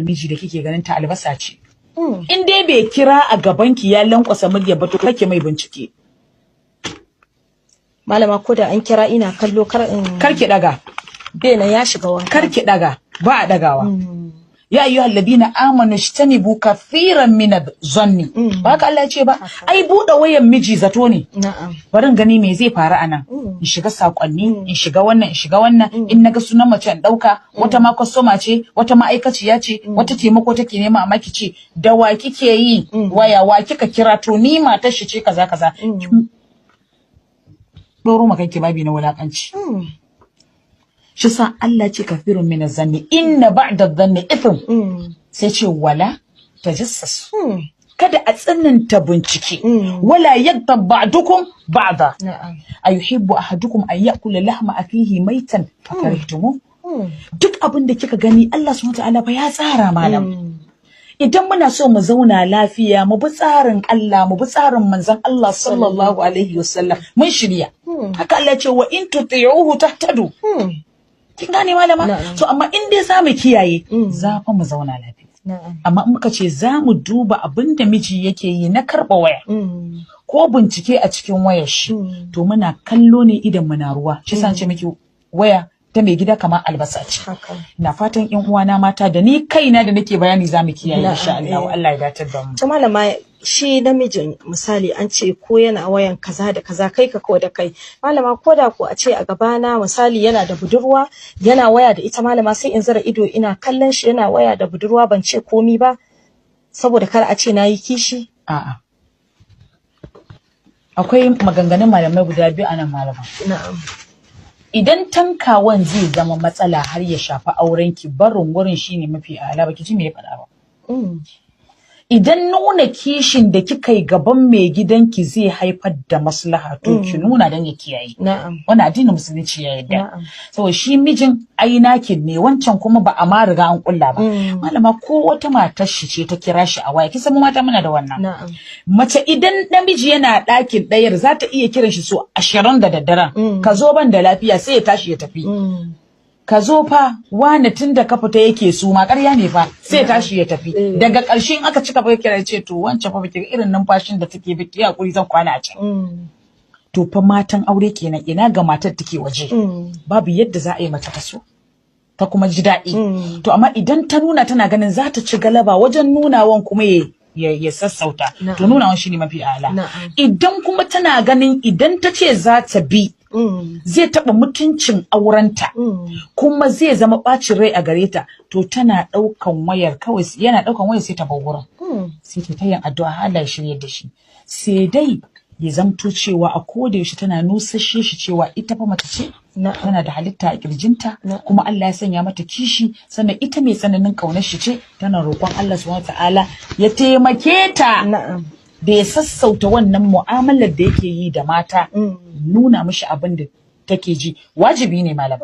Miji da kike ganin ta albasa ce. In dai bai kira a gaban ki ya lankwasa murya ba, to kake mai bincike. Malama, ko da an kira ina kallo, kar in Kar ki daga. Bena ya shiga wanka. Kar ki daga, ba a dagawa. يا أيها الذين آمنوا اجتنبوا كثيرا من الظن. Ba haka Allah ya ce ba? Ai buɗe wayan miji zato ne. Bari in gani me zai faru a nan. In shiga sakonni, in shiga wannan, in shiga wannan, in naga sunan mace in ɗauka, wata ma kwastoma ce, wata ma'aikaciya ce, wata taimako take nema, amma ki ce da wa kike yi waya, wa kika kira, to ni matar shi ce, kaza kaza. Ɗoro ma kanki babi na wulakanci. Shi sa Allah ce كثير من الظن إن بعض الظن إثم. Sai ce ولا تجسسوا. Kada a tsananta bincike. ولا يغتب بعضكم بعضا. أيحب أحدكم أن يأكل لحم أخيه ميتا فكرهتموه. Duk abin da kika gani Allah subhanahu wataala fa ya tsara, malam. Idan muna so mu zauna lafiya, mu bi tsarin Allah, mu bi tsarin manzon Allah صلى الله عليه وسلم, mun shirya. Haka Allah ya ce وإن تطيعوه تهتدوا. Kin gane, malama? Na'am. To amma in dai za mu kiyaye, za fa mu zauna lafiya. Amma in muka ce za mu duba abin da miji yake yi na karɓa waya ko bincike a cikin wayar shi, to muna kallo ne idan muna ruwa. Shi sa ce miki waya ta mai gida kamar albasa ce. Ina fatan ƴan uwana mata da ni kaina da nake bayani za mu kiyaye, insha Allah. Allah ya datar da mu. To malama, shi namijin, misali an ce ko yana wayan kaza da kaza, kai ka ko da kai. Malama, ko da ko a ce a gabana misali yana da budurwa yana waya da ita, malama, sai in zara ido ina kallon shi yana waya da budurwa, ban ce komi ba saboda kar a ce nayi kishi? A'a. Akwai maganganun malamai guda biyu a nan, malama. Idan tankawan zai zama matsala har ya shafi aurenki, barin wurin shine mafi ala. Baki ji me ya faɗa ba. Idan nuna kishin da kika yi gaban mai gidanki zai haifar da maslaha, to ki nuna don ya kiyaye. Wannan addinin Musulunci ya yarda. Saboda shi mijin ai naki ne, wancan kuma ba a ma riga an kulla ba. Malama, ko wata matar shi ce ta kira shi a waya, kisan mu mata muna da wannan. Mace idan namiji yana ɗakin ɗayar, za ta iya kiran shi so 20 da daddaren. Ka zo, ban da lafiya, sai ya tashi ya tafi. Ka zo fa, wani tun da ka fita yake suma, ƙarya ne fa, sai ya tashi ya tafi. Daga ƙarshe in aka cika fa kira, ya ce to wancan fa baki ga irin numfashin da take biki, hakuri, zan kwana a can. To fa matan aure kenan, ina ga matar take waje? Babu yadda za a yi mace ta so ta kuma ji daɗi. To amma idan ta nuna tana ganin za ta ci galaba wajen nunawan kuma ya sassauta, to nunawan shine mafi ala. Idan kuma tana ganin idan ta ce za ta bi zai taɓa mutuncin aurenta kuma zai zama ɓacin rai a gare ta, to tana ɗaukan wayar kawai, yana ɗaukan wayar sai ta bar wurin. Sai ta yin addu'a har Allah ya shirya da shi. Sai dai ya zamto cewa a koda yaushe tana nusashe shi cewa ita fa mace ce, tana da halitta a kirjinta, kuma Allah ya sanya mata kishi, sannan ita mai tsananin ƙaunar shi ce, tana roƙon Allah subhanahu ta'ala ya taimake ta da ya sassauta wannan mu'amalar da yake yi da mata. Nuna mishi abin da take ji wajibi ne, malam.